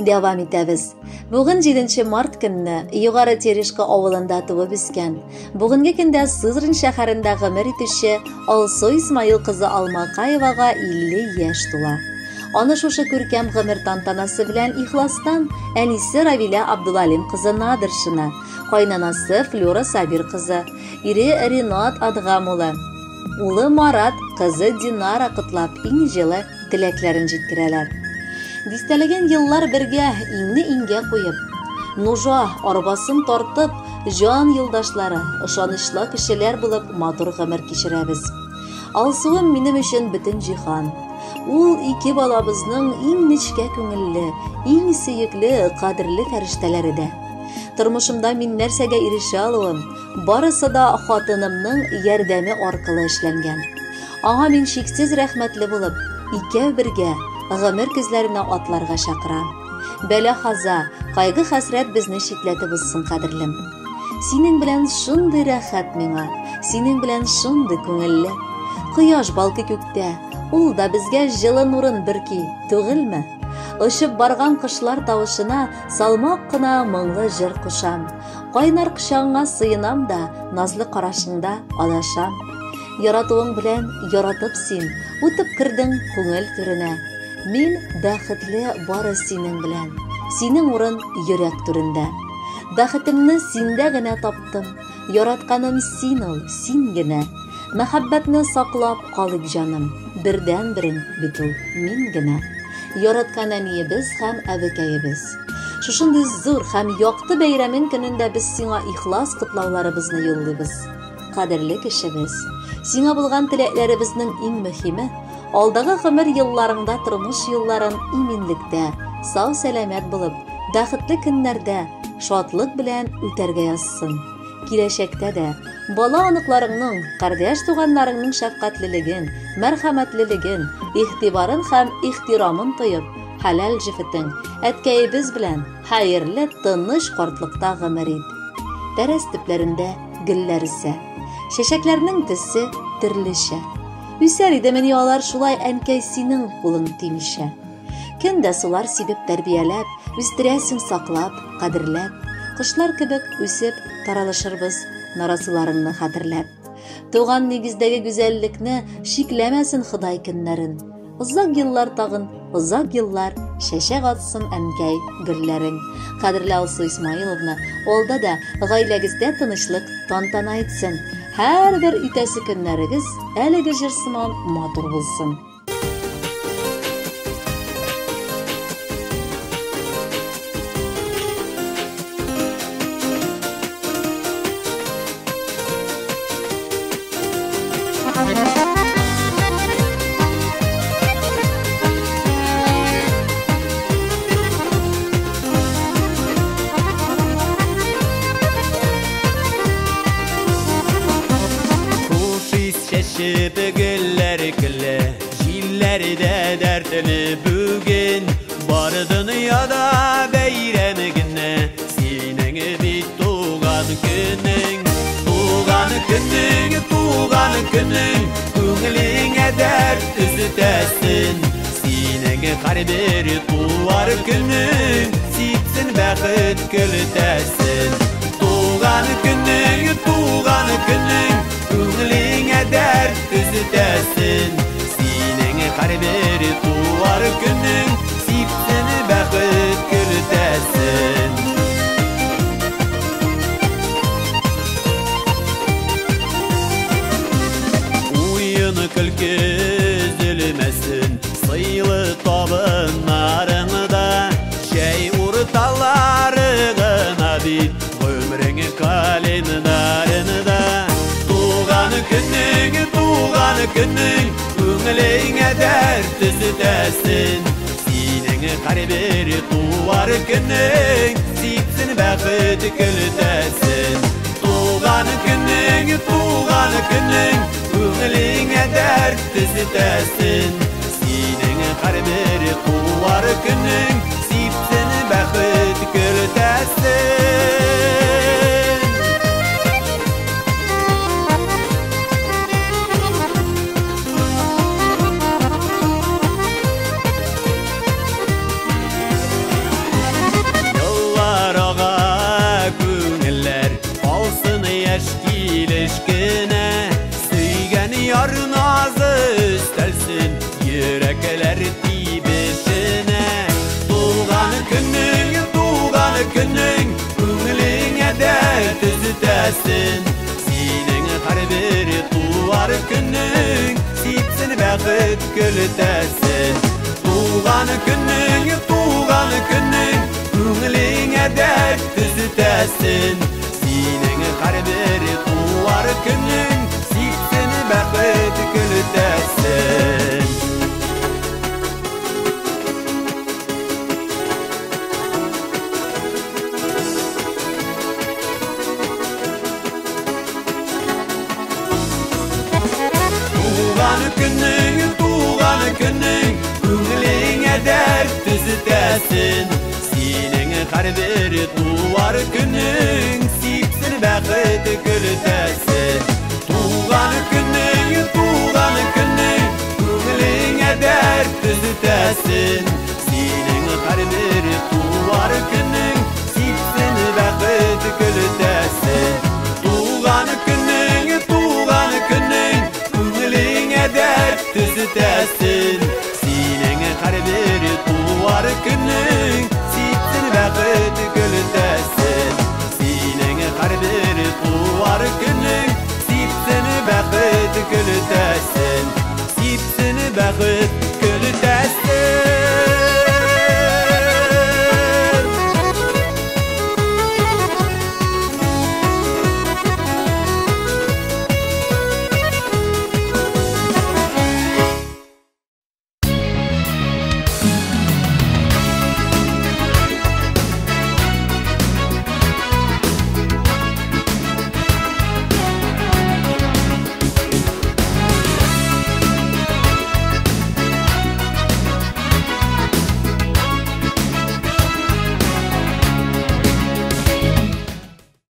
дәвам итәбез. Бүген 7 март көнне Югары Терешка авылында туып үскән, бүгенге көндә Сызрань шәһәрендә гомер итүче Алсу Исмаил кызы Алмакаевага 50 яшь тула. Аны шушы күркәм гомер тантанасы белән ихластан әнисе Равилә Абдулалим кызы Надыршина, кайнанасы Флюра Сабир кызы, ире Ринат Адгам улы, улы Марат, кызы Динара котлап иң җылы теләкләрен җиткерәләр. Дистәләгән еллар бергә иңне иңгә куеп, нужа арбасын тартып, җан юлдашлары, ышанычлы кешеләр булып матур гомер кичерәбез. Алсуым минем өчен бөтен җиһан. Ул ике балабызның иң нечкә күңелле, иң сөекле, кадерле фәрештәләре дә. Тормышымда мин нәрсәгә ирешә алуым, барысы да хатынымның ярдәме аркылы эшләнгән. Аңа мин чиксез рәхмәтле булып, икәү бергә гомер көзләренә атларга чакырам. Бәла-хаза, кайгы-хәсрәт безне читләтеп узсын, кадерлем. Синең белән шундый рәхәт миңа, синең белән шундый күңелле. Кояш балкый күктә, ул да безгә җылы нурын бөрки, түгелме? Очып барган кошлар тавышына салмак кына моңлы җыр кушам. Кайнар кочагыңа сыенам да, назлы карашыңда адашам. Яратуың белән яратып син, үтеп кердең күңел түренә. Мин бәхетле бары синең белән, синең урын йөрәк түрендә. Бәхетемне синдә генә таптым, яратканым син ул, син генә. Мәхәббәтне саклап калыйк, җаным, бердәнберең бит ул, мин генә. Яраткан әниебез һәм әбекәебез. Шушындый зур һәм якты бәйрәмең көнендә без сиңа ихлас котлауларыбызны юллыйбыз. Кадерле кешебез, сиңа булган теләкләребезнең иң мөһиме, алдагы гомер елларыңда тормыш юлларын иминлектә, сау-сәламәт булып, бәхетле көннәрдә, шатлык белән үтәргә язсын. Киләчәктә дә бала-оныкларыңның, кардәш туганнарыңның шәфкатьлелеген, мәрхәмәтлелеген, игътибарын һәм ихтирамын тоеп, хәләл җефетең, әткәебез белән хәерле, тыныч картлыкта гомер ит. Тәрәз төпләрендә гөлләр үсә. Чәчәкләрнең төсе төрлечә. Үсәр идемени алар шулай, әнкәй, синең кулың тимичә. Көн дә сулар сибеп тәрбияләп, үстерәсең саклап, кадерләп. Кошлар кебек үсеп таралышырбыз, нарасыйларыңны хәтерләп. Туган нигездәге гүзәллекне чикләмәсен Ходай көннәрен. Озак еллар тагын, озак еллар чәчәк атсын, әнкәй, гөлләрең. Кадерле Алсу Исмаиловна, алда да гаиләгездә тынычлык тантана итсен. Һәрбер үтәсе көннәрегез әлеге җыр сыман матур булсын. Хуш ис чәчеп гөлләр көлә, җилләрдә дәртле бүген. Бар дөньяда бәйрәм генә, синең бит туган көнең. Туган көнең, туган көнең, күңелеңә дәрт өзетәсен. Синең һәрбер туар көнең, сипсен бәхет көлтәсен. Туган көнең, туган көнең, күңелеңә дәрт өзетәсен. Синең һәрбер туар көнең, сипсен бәхет көлтәсен. Уен көлке өзелмәсен, сыйлы табыннарыңда, чәй урталары гына бит, гомерең календарында. Туган көнең, туган көнең, күңелеңә дәрт өзетәсен. Синең һәрбер туар көнең, сипсен бәхет көлтәсен. Туган көнең, туган көнең, күңелеңә дәрт өзетәсен. Синең һәрбер туар көнең, сипсен бәхет көлтәсен. төзетәсен. Синең һәрбер туар көнең сипсен бәхет көлтәсен. Туган көнең, туган көнең күңелеңә дәрт төзетәсен. Синең һәрбер туар көнең сипсен бәхет көлтәсен. Туган көнең, туган көнең күңелеңә дәрт төзетәсен. Синең һәрбер туар көнең сипсен бәхет көлтәсен. Туган көнең, туган көнең күңелеңә дәрт төзетәсен. Синең һәрбер туар көнең сипсен бәхет көлтәсен. Туган көнең, туган көнең күңелеңә дәрт төзетәсен. Синең һәрбер туар көнең сипсен бәхет көлтәсен. Синең һәрбер туар көнең сипсен бәхет көлтәсен. Сипсен бәхет